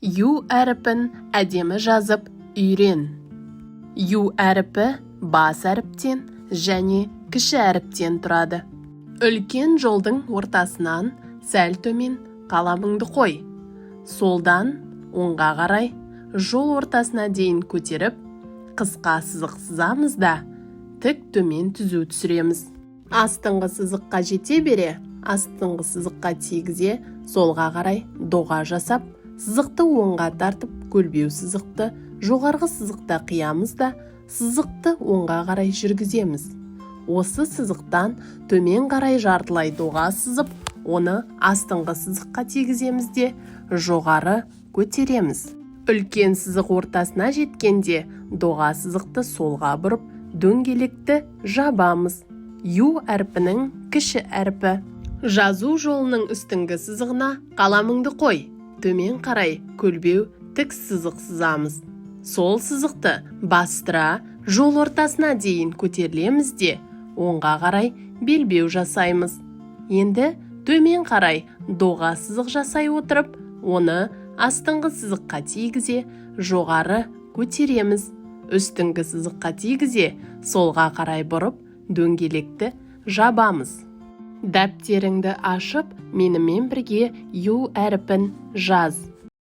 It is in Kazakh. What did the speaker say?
Ю әріпін әдемі жазып үйрен. Ю әріпі бас әріптен және кіші әріптен тұрады. Үлкен жолдың ортасынан сәл төмен қаламыңды қой. Солдан оңға қарай жол ортасына дейін көтеріп, қысқа сызық сызамыз да, тік төмен түзу түсіреміз. Астыңғы сызыққа жете бере, астыңғы сызыққа тигізе солға қарай доға жасап, сызықты оңға тартып, көлбеу сызықты жоғарғы сызықта қиямыз да, сызықты оңға қарай жүргіземіз. Осы сызықтан төмен қарай жартылай доға сызып, оны астыңғы сызыққа тигіземіз де, жоғары көтереміз. Үлкен сызық ортасына жеткенде доға сызықты солға бұрып, дөңгелекті жабамыз. Ю әрпінің кіші әрпі. Жазу жолының үстіңгі сызығына қаламыңды қой. Төмен қарай көлбеу тік сызық сызамыз. Сол сызықты бастыра жол ортасына дейін көтерілеміз де, оңға қарай белбеу жасаймыз. Енді төмен қарай доға сызық жасай отырып, оны астыңғы сызыққа тигізе жоғары көтереміз. Үстіңгі сызыққа тигізе солға қарай бұрып, дөңгелекті жабамыз. Дәптеріңді ашып, менімен бірге Ю әрпін жаз.